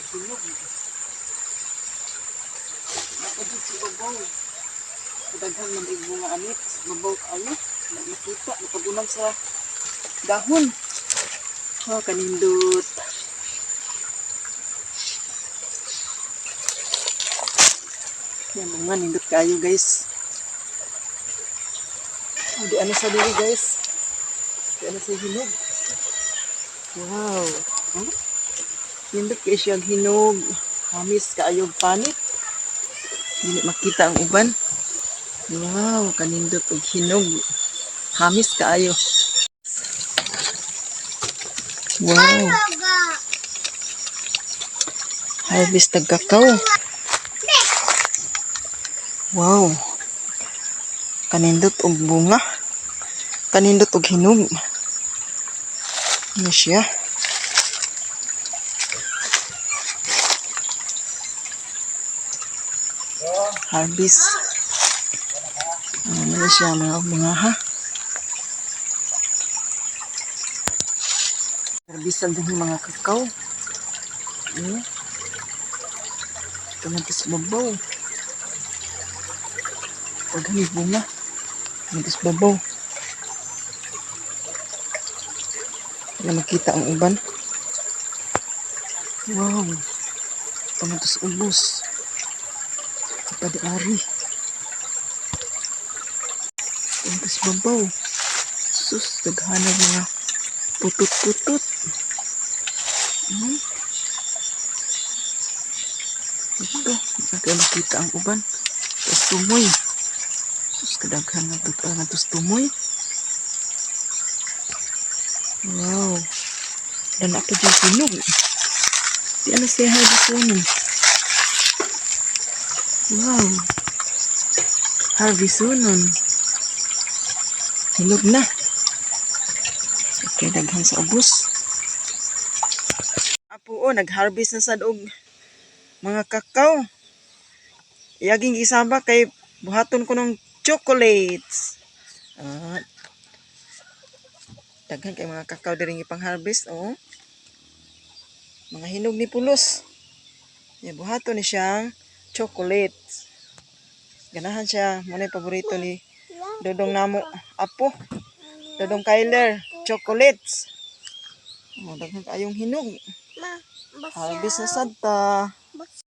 Hinog. Napagid sa babaw. Kadaghan man og bunga ani sa babaw kaayo. Wala makita, natabunan sa dahon. Oh, kanindot. Yan, bunga, nindot kaayo, guys. Oh, di ano sa diri, guys. Di ano sa hinog. Wow. Huh? Nindot kay siyang hinog. Hamis kaayo panit. Dili makita ang uban. Wow, kanindot og hinog. Hamis kaayo. Wow. Harvest tag kakao. Wow. Kanindot og bunga. Kanindot og hinog. Ano siya? Harvest. Ano na siya mga bunga, ha? Harvestan din yung mga kakao. Ano? Ito nga sa babaw. Pag bunga. Ito sa babaw. Wala makita ang uban. Wow. Ito sa ubos. Ito di ari. Ito sa babaw. Sus, daghanag mga putot-putot. Ito, hindi kayo makita ang uban. Tapos tumoy. Sus, kadaghan nga ito nga tos tumoy. Wow. Dan apa dyan hinog. Di ano siya harvest. Wow. Harvest unon. Hinog na. Okay, daghan sa ubos. Apo, oh, nag-harvest na sad og mga kakao. Iyaging gisaba kay buhaton ko ng chocolates. Ah, daghan kay mga kakao diri ipang harvest, oh. Mga hinog ni pulos. Ya, buhaton ni siyang chocolates. Ganahan siya, mo na paborito ni Dodong namo apo. Dodong Kyler, chocolates. Oh, daghan kayong hinog. Ma, Harvest na sad ta.